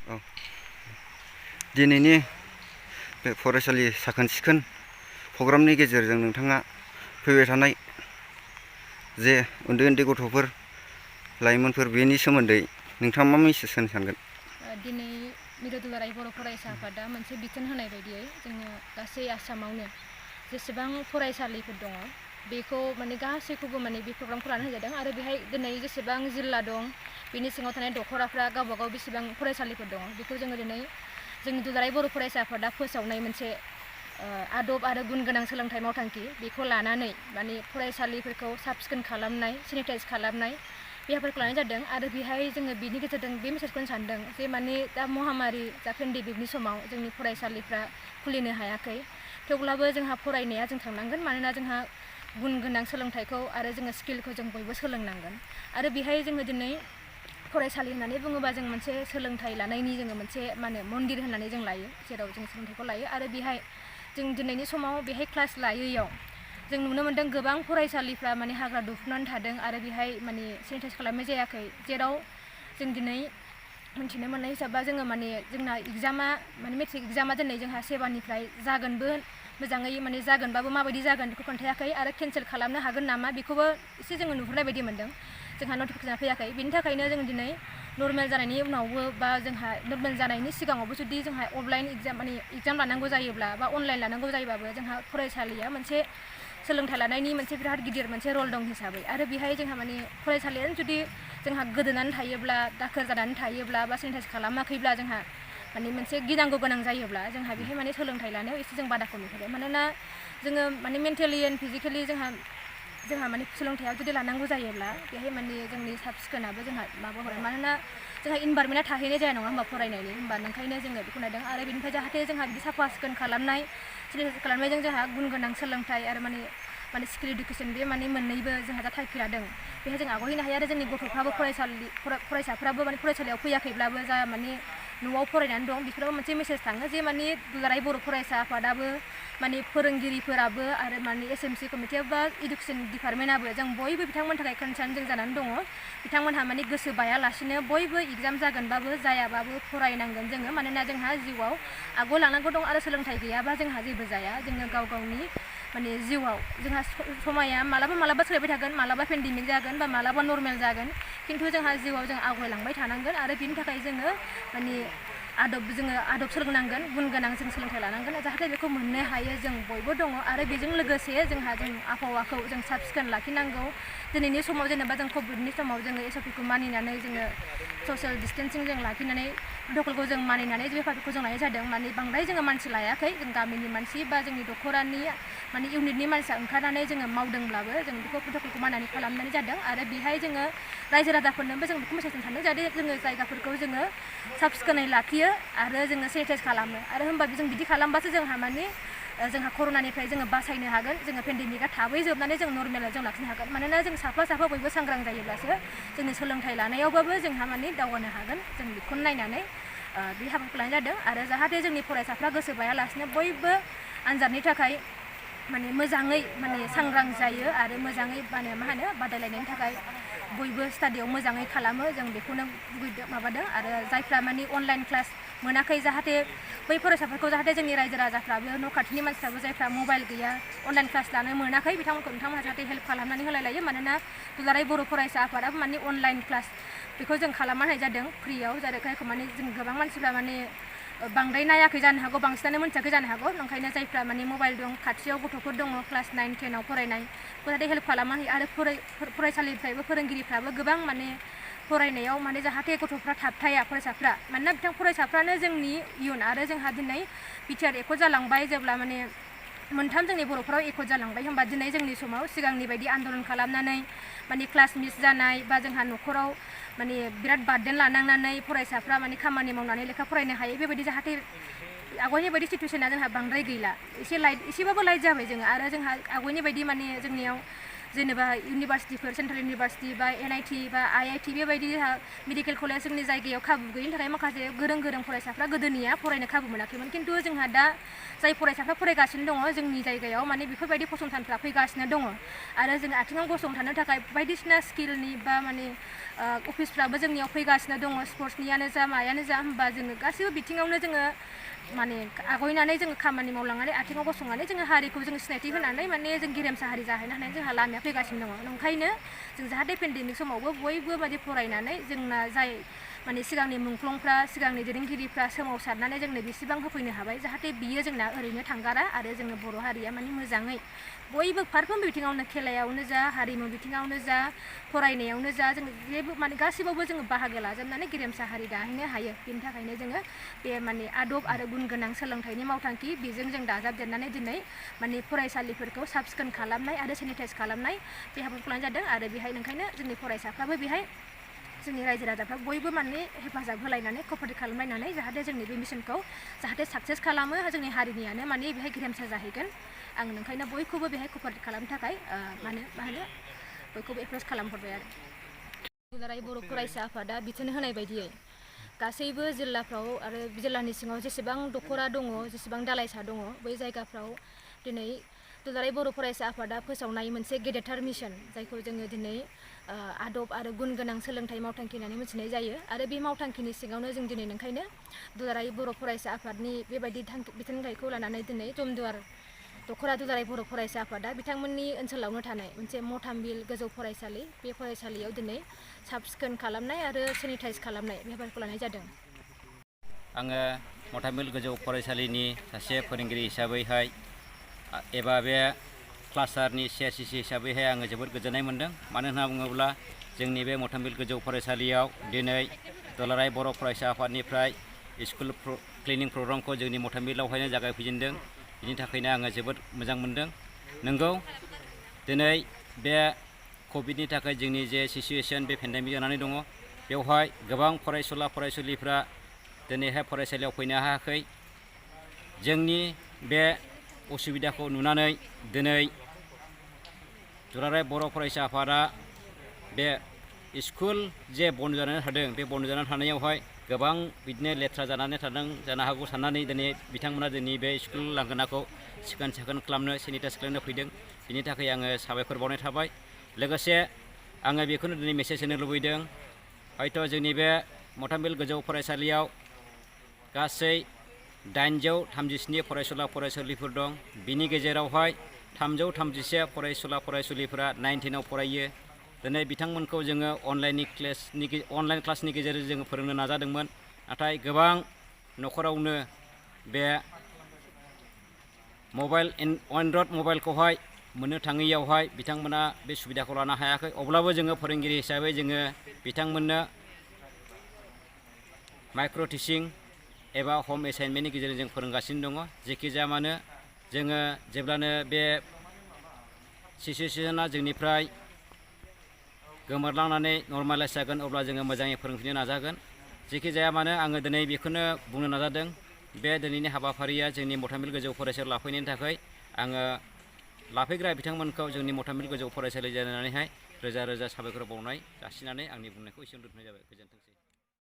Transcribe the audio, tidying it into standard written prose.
औ दिनैनि बे फरायसालि साखोन सिखोन प्रग्रामनि गेजेरजों नोंथाङा फैबाय थानाय जे उन्दै उन्दै गथ'फोर लाइमोनफोर बेनि सोमोन्दै नोंथाङा मा मेसेज होनो सानगोन? दिनै मिरु दुलाराय बर' फरायसा आफादा मोनसे बिथोन होनाय बायदियै जोङो गासै आसामावनो जेसेबां फरायसालिफोर दङ बेखौ माने गासैखौबो माने बे प्रग्रामखौ लानो होजादों आरो बेहाय दिनै जेसेबां जिल्ला दं बेनि सिङाव थानाय दख'राफ्रा गावबा गाव बेसेबां फरायसालिफोर दङ बेखौ जोङो दिनै जोंनि दुलाराय बर' फरायसा आफादा फोसावनाय मोनसे आदब आरो गुन गोनां सोलोंथाइ मावथांखि बेखौ लानानै माने फरायसालिफोरखौ साब सिखोन खालामनाय सेनिटाइज खालामनाय बे हाबाफारिखौ लानाय जादों आरो बेहाय जोङो बिनि गेजेरजों बे मेसेजखौनो सानदों जे माने दा महामारि जा पेन्डेमिकनि समाव जोंनि फरायसालिफ्रा खुलिनो हायाखै थेवब्लाबो जोंहा फरायनाया जों थांनांगोन मानोना जोंहा गुन गोनां सोलोंथाइखौ आरो जोङो स्किलखौ जों बयबो सोलोंनांगोन आरो बेहाय जोङो दिनै फरायसालि होननानै बुङोबा जों मोनसे सोलोंथाइ लानायनि जोङो मोनसे मा होनो मन्दिर होननानै जों लायो जेराव जों सोलोंथाइखौ लायो आरो बेहाय जों दिनैनि समाव बेहाय क्लास लायैयाव जों नुनो मोन्दों गोबां फरायसालिफ्रा माने हाग्रा दुफुनानै थादों आरो बेहाय माने सेनिटाइस खालामनाय जायाखै जेराव जों दिनै मिथिनो मोननाय हिसाबा जोङो माने जोंना इगजामा माने मेट्रिक इगजामा दिनै जोंहा सेबानिफ्राय जागोनबो मोजाङै माने जागोनबाबो माबायदि जागोन बेखौ खोन्थायाखै आरो केनसेल खालामनो हागोन नामा बेखौबो एसे जोङो नुहुरनाय बायदि मोन्दों जोंहा नटिफिकेसना फैयाखै बिनि थाखायनो जों दिनै नर्मेल जानायनि उनावबो बा जोंहा नर्मेल जानायनि सिगाङावबो जुदि जोंहा अफलाइन इगजाम माने इगजाम लानांगौ जायोब्ला बा अनलाइन लानांगौ जायोबाबो जोंहा फरायसालिया मोनसे सोलोंथाइ लानायनि मोनसे बिराद गिदिर मोनसे रल दं हिसाबै आरो बेहाय जोंहा माने फरायसालियानो जुदि जोंहा गोदोनानै थायोब्ला दाखोर जानानै थायोब्ला बा सेनिटाइस खालामाखैब्ला जोंहा माने मोनसे गिनांगौ गोनां जायोब्ला जोंहा बेहाय माने सोलोंथाइ लानायाव एसे जों बादाखौ नुहुरो मानोना जोङो माने मेन्टेलि एन्ड फिजिकेलि जोंहा माने सोलोंथाइयाव जुदि लानांगौ जायोब्ला बेहाय माने जोंनि साब सिखोनाबो जोंहा माबा हरो मानोना जोंहा इनभारमेन्टआ थाहैनाय जाया नङा होमबा फरायनायनि होमबा नोंखायनो जोङो बेखौ नायदों आरो बेनिफ्राय जाहाथे जोंहा बिदि साफा सिखोन खालामनाय सेनिटाइज खालामनायजों जोंहा गुन गोनां सोलोंथाइ आरो माने स्किल इडुकेसन बे माने मोननैबो जोंहा दा थांखि लादों बेहाय जों आवगायहैनो हायो आरो जोंनि गथ'फ्राबो फरायसाफ्राबो माने फरायसालियाव फैयाखैब्लाबो जा माने न'आव फरायनानै दं बेफोराव मोनसे मेसेज थाङो जे माने दुलाराय बर' फरायसा आफादाबो माने फोरोंगिरिफोराबो आरो माने SMC कमिटियाबो बा इडुकेसन डिपार्टमेन्टआबो जों बयबो बिथांमोननि थाखाय कनसार्न जों जानानै दङ बिथांमोनहा माने गोसो बायालासिनो बयबो इगजाम जागोनबाबो जायाबाबो फरायनांगोन जोङो मानोना जोंहा जिउआव आवगायलांनांगौ दं आरो सोलोंथाइ गैयाबा जोंहा जेबो जाया जोङो गाव गावनि माने जिउआव जोंहा समाया मालाबा सोलायबाय थागोन मालाबा पेन्डेमिक जागोन बा मालाबा नर्मेल जागोन खिन्थु जोंहा जिउआव जों आवगायलांबाय थानांगोन आरो बिनि थाखाय जोङो माने आदब सोलोंनांगोन गुन गोनां जों सोलोंथाइ लानांगोन जाहाथे बेखौ मोननो हायो जों बयबो दङ आरो बेजों लोगोसे जों आबहावाखौ जों साब सिखोन लाखिनांगौ दिनैनि समाव जेनेबा जों कभिडनि समाव जोङो SOPखौ मानिनानै जोङो ससियेल डिस्टेन्सिं जों लाखिनानै प्रट'कलखौ जों मानिनानै बे हाबाफारिखौ जों लानाय जादों माने बांद्राय जोङो मानसि लायाखै जों गामिनि मानसि बा जोंनि दख'रानि माने इउनिटनि मानसिया ओंखारनानै जोङो मावदोंब्लाबो जों बेखौ प्रट'कलखौ मानिनानै खालामनाय जादों आरो बेहाय जोङो रायजो राजाफोरनोबो जों बेखौ मेसेज होनो सानदों जाहाथे जोङो जायगाफोरखौ जोङो साब सिखोनै लाखियो आरो जोङो सेनिटाइस खालामो आरो होमबा जों बिदि खालामबासो जोंहा माने जोंहा कर'नानिफ्राय जोङो बासायनो हागोन जोङो पेन्डेमिकआ थाबै जोबनानै जों नर्मेलाव जों लाखिनो हागोन मानोना जों साफा बयबो सांग्रां जायोब्लासो जोंनि सोलोंथाइ लानायावबाबो जोंहा माने दावगानो हागोन जों बेखौनो नायनानै बे हाबाखौ लानाय जादों आरो जाहाथे जोंनि फरायसाफ्रा गोसो बायालासिनो बयबो आनजादनि थाखाय माने मोजाङै माने सांग्रां जायो आरो मोजाङै माने बादायलायनायनि थाखाय बयबो स्टाडियाव मोजाङै खालामो जों बेखौनो माबादों आरो जायफ्रा माने अनलाइन क्लास मोनाखै जाहाथे बै फरायसाफोरखौ जाहाथे जोंनि रायजो राजाफ्राबो न' खाथिनि मानसिफ्राबो जायफ्रा मबाइल गैया अनलाइन क्लास लानो मोनाखै बिथांमोनहा जाहाथे हेल्प खालामनानै होलाय लायो मानोना दुलाराय बर' फरायसा आफादाबो माने अनलाइन क्लास बेखौ जों खालामना होनाय जादों फ्रियाव जायखौ माने जों गोबां मानसिफ्रा माने बांद्राय नायाखै जानो हागौ बांसिनानो मोनथियाखै जानो हागौ ओंखायनो जायफ्रा माने मबाइल दं खाथियाव गथ'फोर दङ क्लास 9, 10आव फरायनाय जाहाथे हेल्प खालामना होयो आरो फरायसालिनिफ्रायबो फोरोंगिरिफ्राबो गोबां माने फरायनायाव माने जाहाथे गथ'फ्रा थाबथाया फरायसाफ्रा मानोना फरायसाफ्रानो जोंनि इयुन आरो जोंहा दिनै बिटिआर एकर्ड जालांबाय जेब्ला माने मोनथाम जोंनि बर'फोराव एकर्ड जालांबाय होमबा दिनै जोंनि समाव सिगांनि बायदि आन्दलन खालामनानै माने क्लास मिस जानाय बा जोंहा न'खराव माने बिराद बार्डेन लानांनानै फरायसाफ्रा माने खामानि मावनानै लेखा फरायनो हायो बेबायदि जाहाथे आवगायनि बायदि सिटुवेसना जोंहा बांद्राय गैला एसेबाबो लाइट जाबाय जोङो आरो जोंहा आवगायनि बायदि माने जोंनियाव जेनेबा इउनिभार्सिटिफोर सेन्ट्रेल इउनिभार्सिटि बा NIT बा IIT बेबायदि मेडिकेल कलेज जोंनि जायगायाव खाबु गैयिनि थाखाय माखासे गोरों फरायसाफ्रा गोदोनिया फरायनो खाबु मोनाखैमोन खिन्थु जोंहा दा जाय फरायसाफ्रा फरायगासिनो दङ जोंनि जायगायाव माने बेफोरबायदि फसंथानफ्रा फैगासिनो दङ आरो जों आथिङाव गसंथानो थाखाय बायदिसिना स्किलनि बा माने अफिसफ्राबो जोंनियाव फैगासिनो दङ स्पर्ट्सनियानो जा मायानो जा होमबा जोङो गासैबो बिथिङावनो जोङो माने आगयनानै जोङो खामानि मावलांनानै आथिङाव गसंनानै जोङो हारिखौ जोङो सिनायथि होनानै माने जों गेरेमसा हारि जाहैनो हानाय जोंहा लामाया फैगासिनो दङ ओंखायनो जों जाहाथे पेन्डेमिक समावबो बयबो बायदि फरायनानै जोंना जाय माने सिगांनि मुंख्लंफ्रा सिगांनि दैदेनगिरिफ्रा सोमावसारनानै जोंनो बेसेबां होफैनो हाबाय जाहाथे बियो जोंना ओरैनो थांगारा आरो जोङो बर' हारिया माने मोजाङै बयबो फारफ्रोमबो बिथिङावनो खेलायावनो जा हारिमु बिथिङावनो जा फरायनायावनो जा जों जेबो माने गासिबावबो जोङो बाहागो लाजोबनानै गेरेमसा हारि दाहैनो हायो बेनि थाखायनो जोङो बे माने आदब आरो गुन गोनां सोलोंथाइनि मावथांखि बेजों जों दाजाबदेरनानै दिनै माने फरायसालिफोरखौ साब सिखोन खालामनाय आरो सेनिटाइज खालामनाय बे हाबाफारिखौ लानाय जादों आरो बेहाय ओंखायनो जोंनि फरायसाफ्राबो बेहाय जोंनि रायजो राजाफ्रा बयबो माने हेफाजाब होलायनानै कपारेट खालामलायनानै जाहाथे जोंनि बे मिशनखौ जाहाथे साक्सेस खालामो जोंनि हारिनियानो माने बेहाय गेरेमसा जाहैगोन आं ओंखायनो बयखौबो बेहाय कपारेट खालामनो थाखाय मा होनो बयखौबो एप्रच खालामहरबाय आरो दुलाराय बर' फरायसा आफादा बिथोन होनाय बायदियै गासैबो जिल्लाफ्राव आरो जिल्लानि सिङाव जेसेबां दखरा दङ जेसेबां दालाइसा दङ बै जायगाफ्राव दिनै दुलाराय बर' फरायसा आफादा फोसावनाय मोनसे गेदेरथार मिशन जायखौ जोङो दिनै आदब आरो गुन गोनां सोलोंथाइ मावथांखि होननानै मिथिनाय जायो आरो बे मावथांखिनि सिङावनो जों दिनै ओंखायनो दुलाराय बर' फरायसा आफादनि बेबायदि बिथोनथाइखौ लानानै दिनै जमदुवार दखरा दुलाराय बर' फरायसा आफादा बिथांमोननि ओनसोलावनो थानाय मोनसे मथामबिल गोजौ फरायसालि बे फरायसालियाव दिनै साब सिखोन खालामनाय आरो सेनिटाइज खालामनाय बे हाबाफारिखौ लानाय जादों आङो मथामबिल गोजौ फरायसालिनि सासे फोरोंगिरि हिसाबैहाय एबा बे क्लासारनि CRCC हिसाबैहाय आङो जोबोद गोजोननाय मोन्दों मानो होनना बुङोब्ला जोंनि बे मथामबिल गोजौ फरायसालियाव दिनै दुलाराय बर' फरायसा आफादनिफ्राय स्कुल क्लिनिं प्रग्रामखौ जोंनि मथामबिलावहायनो जागायफैजेनदों बिनि थाखायनो आङो जोबोद मोजां मोन्दों नंगौ दिनै बे कभिडनि थाखाय जोंनि जे सिचुवेसन बे पेन्डेमिक जानानै दङ बेवहाय गोबां फरायसुला फरायसुलिफ्रा दिनैहाय फरायसालियाव फैनो हायाखै जोंनि बे उसुबिदाखौ नुनानै दिनै दुलाराय बर' फरायसा आफादा बे स्कुल जे बन्द जानानै थादों बे बन्द जानानै थानायावहाय गोबां बिदिनो लेथ्रा जानानै थादों जानो हागौ साननानै दिनै बिथांमोना दिनै बे स्कुल लांगोनाखौ सिखोन साखोन खालामनो सेनिटाइज खालामनो फैदों बिनि थाखाय आङो साबायखर बावनाय थाबाय लोगोसे आङो बेखौनो दिनै मेसेज होनो लुबैदों हयथ' जोंनि बे मथामबिल गोजौ फरायसालियाव गासै 837 फरायसुला फरायसुलिफोर दं बिनि गेजेरावहाय 331 फरायसुला फरायसुलिफोरा 9-10 आव फरायो दिनै बिथांमोनखौ जोङो अनलाइन क्लासनि गेजेरजों जोङो फोरोंनो नाजादोंमोन नाथाय गोबां न'खरावनो बे एन्ड्रइड मबाइलखौहाय मोननो थाङैयावहाय बिथांमोना बे सुबिदाखौ लानो हायाखै अब्लाबो जोङो फोरोंगिरि हिसाबै जोङो बिथांमोननो माइक्र' टिचिं एबा हम एसाइनमेन्टनि गेजेरजों जों फोरोंगासिनो दङ जेखि जाया मानो जोङो जेब्लानो बे सिचुवेसना जोंनिफ्राय गोमोरलांनानै नर्मालाइज जागोन अब्ला जोङो मोजाङै फोरोंफिननो नाजागोन जेखि जाया मानो आङो दिनै बेखौनो बुंनो नाजादों बे दिनैनि हाबाफारिया जोंनि मथामबिल गोजौ फरायसालियाव लाफैनायनि थाखाय आङो लाफैग्रा बिथांमोनखौ जोंनि मथामबिल गोजौ फरायसालि जानानैहाय रोजा रोजा साबायखर बावनाय जासिनानै आंनि बुंनायखौ एसेयावनो दोनथ'नाय जाबाय गोजोनथोंसै